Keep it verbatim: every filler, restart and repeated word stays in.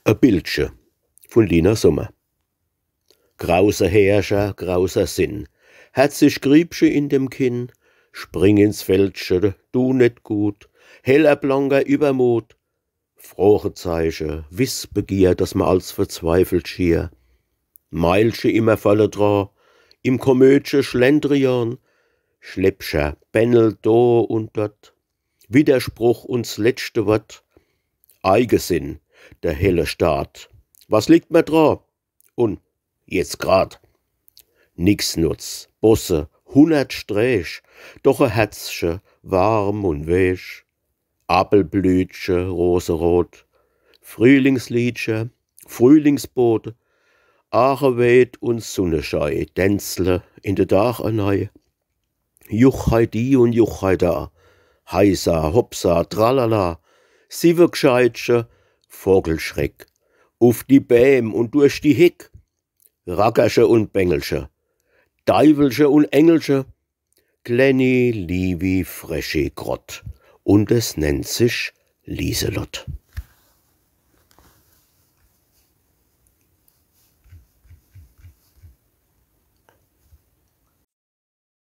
E Bildche vun Lina Sommer. Grause Häärcher, grauser Sinn, herzig Griebche in dem Kinn, spring ins Feldche, du net gut, heller blanker Übermut, Frochezeiche, Wissbegier, dass mer als verzweifelt schier, Meilche immer volle dra, im Kommödche Schlendrian, Schleppcher, Bännel do und dort, Widerspruch und 's letschte Wort, Eigesinn, der helle Staat. Was liegt mer dra? Und jetzt grad. Nixnutz, Bosse, hunnert Sträch, doch e Herzche, warm und weech. Appelblütche, roserot, Frühlingsliedche, Frühlingsbote, Aacheweed und Sunneschei, dänzle in de Dag enei. Juchheidi und Juchheida, heisa, hopsa, tralala, Siwwegscheitche, Vogelschreck, uff die Bäm und durch die Heck, Rackerche und Bengelche, Deiwelche und Engelche, klenni, liewi, freschi Grott. Und es nennt sich Lieselott.